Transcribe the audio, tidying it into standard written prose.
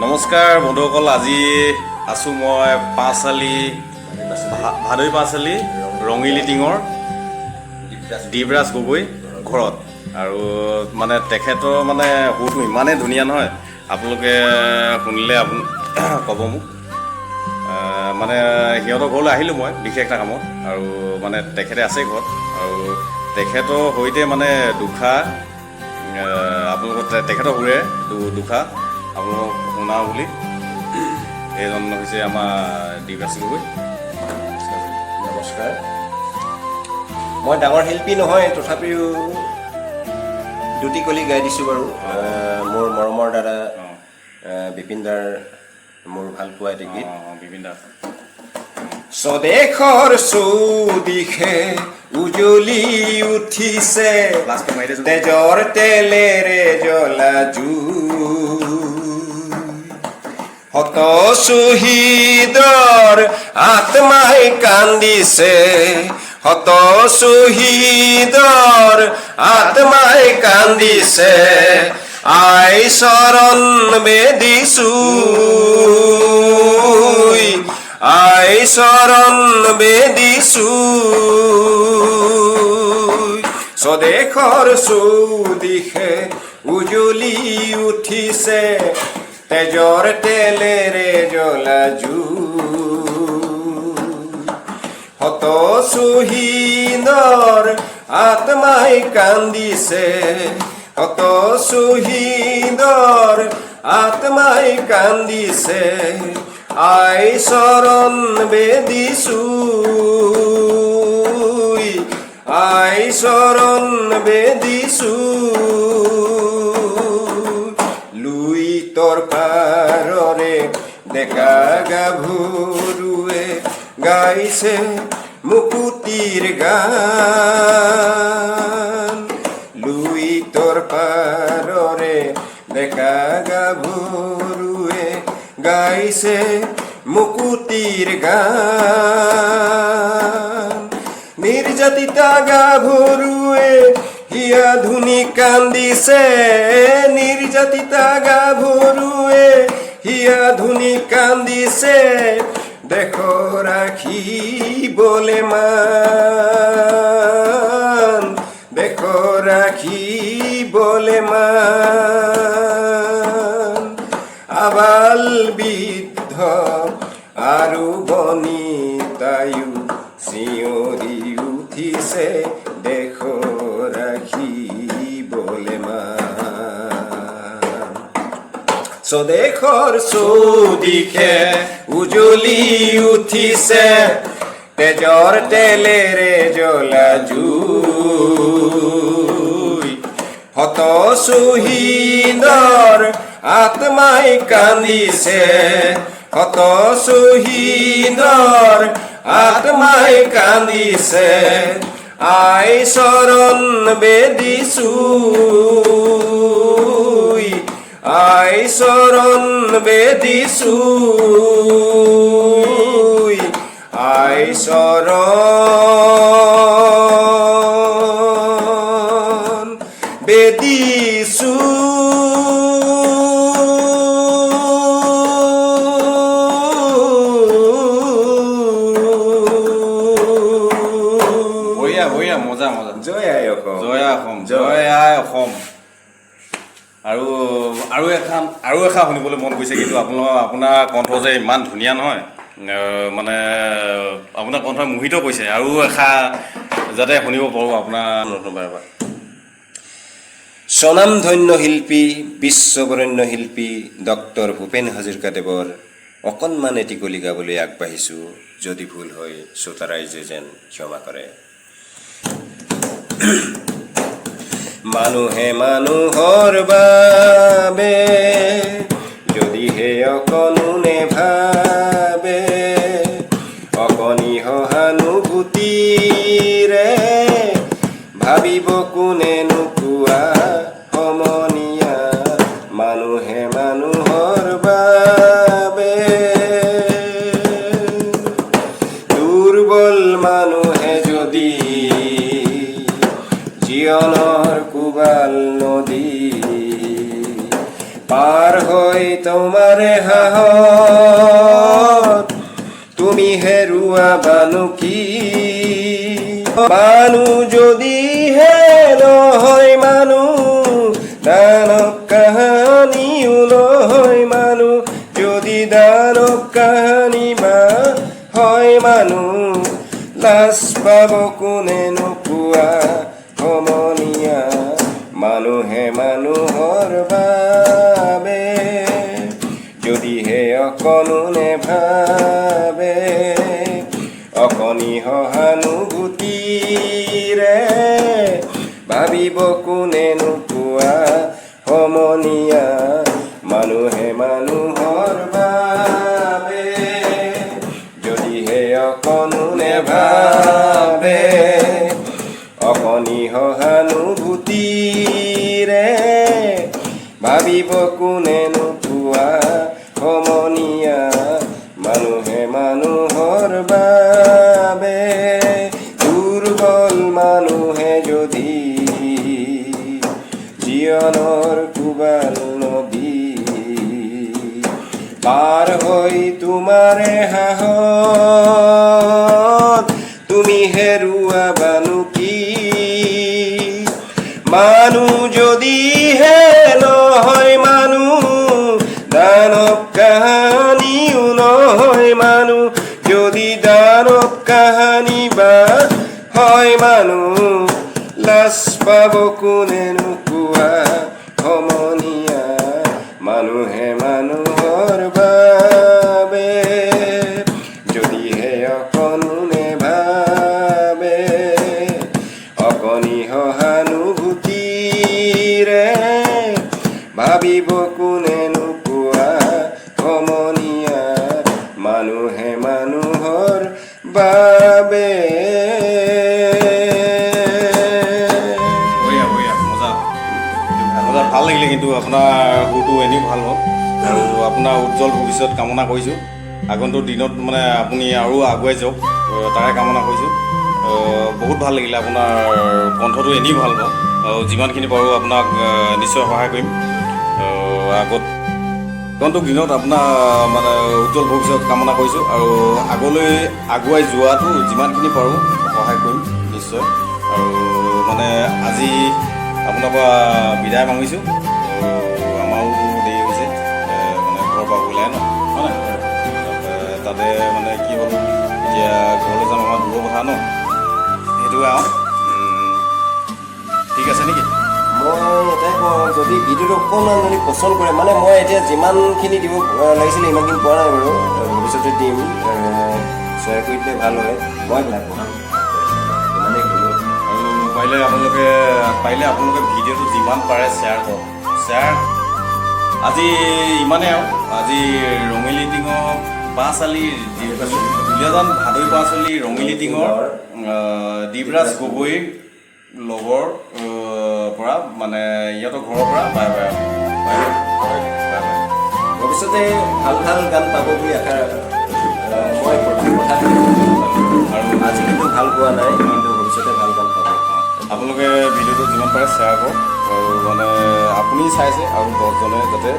নমস্কাৰ বন্ধুসকল, আজি আছোঁ মই পাঁচআলি, ভাদৈ পাঁচআলি ৰঙিলী টিঙৰ দ্বীপৰাজ গগৈ ঘৰত। আৰু মানে তেখেতৰ মানে সুৰটো ইমানেই ধুনীয়া নহয়, আপোনালোকে শুনিলে ক'ব মোক। মানে সিহঁতৰ ঘৰলৈ আহিলোঁ মই বিশেষ এটা কামত আৰু মানে তেখেতে আছে ঘৰত আৰু তেখেতৰ সৈতে মানে দুষাৰ আপোনালোকৰ তেখেতৰ সুৰে দুষাৰ আপোনালোকক শুনাওঁ বুলি। এইজন হৈছে আমাৰ দ্বীপৰাজ গগৈ। নমস্কাৰ। মই ডাঙৰ শিল্পী নহয়, তথাপিও দুটি কলি গাই দিছোঁ বাৰু। মোৰ মৰমৰ দাদা বিপিন দাৰ মোৰ ভাল পোৱা এটি গীত। অঁ, বিপিন দা। স্বদেশৰ চৌদিশে উজলি উঠিছে লাষ্টটো মাৰি দেচোন। তেজৰ তেলেৰে জ্বলা জুই। শত শ্বহীদৰ আত্মাই কান্দিছে, শত শ্বহীদৰ আত্মাই কান্দিছে, আই চৰণ বেদিছো, আই চৰণ বেদিছো। স্বদেশৰ চৌদিশে উজলি উঠিছে তেজৰ তেলেৰে জ্বলা জুই। শত শ্বহীদৰ আত্মাই কান্দিছে, শত শ্বহীদৰ আত্মাই কান্দিছে, আই চৰণ বেদিছো, আই চৰণ বেদিছো। লুইতৰ পাৰৰে ডেকা গাভৰুৱে গাইছে মুকুতিৰ গান। লুইতৰ পাৰৰে ডেকা গাভৰুৱে গাইছে মুকুতিৰ গান। নিৰ্যাতিতা গাভৰুৱে হিয়া ধুনি কান্দিছে, নিৰ্যাতিতা গাভৰুৱে হিয়া ধুনি কান্দিছে, দেশ ৰাখিবলে মান, দেশ ৰাখিবলে মান। আবাল বৃদ্ধ আৰু বনিতায়ো চিঞৰি উঠিছে, দেশ ৰাখিবলে মান। স্বদেশৰ চৌদিশে উজলি উঠিছে তেজৰ তেলেৰে জ্বলা জুই। শত শ্বহীদৰ আত্মাই কান্দিছে, শত শ্বহীদৰ আত্মাই কান্দিছে, আই চৰণ বেদিছো, আই চৰণ বেদিছো, আই চৰণ বেদিছো। বঢ়িয়া বঢ়িয়া, মজা মজা। জয় আই অসম। জয় আই অসম, জয় আই অসম। আৰু এখন আৰু এষাৰ শুনিবলৈ মন গৈছে, কিন্তু আপোনাৰ কণ্ঠ যে ইমান ধুনীয়া নহয়, মানে আপোনাৰ কণ্ঠই মোহিত কৰিছে। আৰু এষাৰ যাতে শুনিব পাৰোঁ আপোনাৰ। স্বনামধন্য শিল্পী, বিশ্ববৰেণ্য শিল্পী ডক্টৰ ভূপেন হাজৰিকাদেৱৰ অকণমান এটি কলি গাবলৈ আগবাঢ়িছোঁ। যদি ভুল হয়, শ্ৰোতা ৰাইজে যেন ক্ষমা কৰে। মানুহে মানুহৰ বাবে যদিহে অকণো নেভাবে, অকণি সহানুভূতিৰে ভাবিব কোনে নোকোৱা সমনীয়া? মানুহে মানুহৰ বাবে। দুৰ্বল মানুহে যদি জীৱনৰ কোবাল নদী পাৰ হৈ তোমাৰে সাহত তুমি হেৰুৱাবানো কি? মানুহ যদিহে নহয় মানুহ, দানৱ কাহানিও নহয় মানুহ। যদি দানৱ কাহানিবা হয় মানুহ, লাজ পাব কোনে নোকোৱা সমনীয়া? মানুহে মানুহৰ বাবে যদিহে অকণো নেভাবে, অকণি সহানুভূতিৰে ভাবিব কোনে নোকোৱা সমনীয়া? মানুহে মানুহৰ বাবে যদিহে অকণো নেভাবে, অকণি সহানুভূতিৰে ভাবিব কোনে নোকোৱা সমনীয়া? মানুহে মানুহৰ বাবে, দুৰ্বল মানুহে যদি জীৱনৰ কোবাল নদী পাৰ হৈ তোমাৰে সাহত তুমি হেৰুৱাবানো কি? মানুহ যদিহে নহয় মানুহ, দানৱ কাহানিও নহয় মানুহ। যদি দানৱ কাহানিবা হয় মানুহ, লাজ পাব কোনে নোকোৱা সমনীয়া? মানুহে মানুহৰ বাবে যদিহে অকণো নেভাবে, অকণি সহানুভূতিৰে ভাবিব কোনে নোকোৱা সমনীয়া? মানুহে মানুহৰ বাবে। বঢ়িয়া বঢ়িয়া, মজা মজা, ভাল লাগিলে। কিন্তু আপোনাৰ সুৰটো এনেও ভাল হ'ল আৰু আপোনাৰ উজ্জ্বল ভৱিষ্যত কামনা কৰিছোঁ। আগন্তুক দিনত মানে আপুনি আৰু আগুৱাই যাওক, তাৰে কামনা কৰিছোঁ। বহুত ভাল লাগিলে, আপোনাৰ কণ্ঠটো এনেই ভাল পাওঁ আৰু যিমানখিনি পাৰোঁ আপোনাক নিশ্চয় সহায় কৰিম। আগন্তুক দিনত আপোনাৰ মানে উজ্জ্বল ভৱিষ্যত কামনা কৰিছোঁ আৰু আগলৈ আগুৱাই যোৱাটো যিমানখিনি পাৰোঁ সহায় কৰিম নিশ্চয়। আৰু মানে আজি আপোনাৰ পৰা বিদায় মাগিছোঁ আৰু আমাৰো দেৰি হৈছে, মানে ঘৰৰ পৰা ওলাই ন, হয় নাই? তাতে মানে কি হ'ল, এতিয়া ঘৰলৈ যাম, আমাৰ দূৰৰ কথা ন, সেইটো আৰু ঠিক আছে নেকি? মই এটাই কওঁ, যদি ভিডিঅ'টো অকণমান যদি পচন্দ কৰে, মানে মই এতিয়া যিমানখিনি দিব লাগিছিলে সিমানখিনি পোৱা নাই বাৰু, ভৱিষ্যতে দিম। শ্বেয়াৰ কৰি দিলে ভাল হয়, মই ভাল পাওঁ, ইমানেই ক'লোঁ। আৰু পাৰিলে আপোনালোকে ভিডিঅ'টো যিমান পাৰে শ্বেয়াৰ কৰক, শ্বেয়াৰ। আজি ইমানেই আৰু আজি ৰঙিলী টিঙৰ পাঁচআলিৰ, দুলীয়াজান ভাদৈ পাঁচআলি ৰঙিলী টিঙৰ দ্বীপৰাজ গগৈৰ লগৰ পৰা, মানে ইহঁতৰ ঘৰৰ পৰা bye bye bye bye bye. ভৱিষ্যতে ভাল ভাল গান পাব বুলি আশা মই প্ৰথম কথা আৰু আজি কিন্তু ভাল পোৱা নাই, কিন্তু ভৱিষ্যতে ভাল গান পাব। আপোনালোকে ভিডিঅ'টো যিমান পাৰে শ্বেয়াৰ কৰক আৰু মানে আপুনি চাইছে আৰু 10জনে যাতে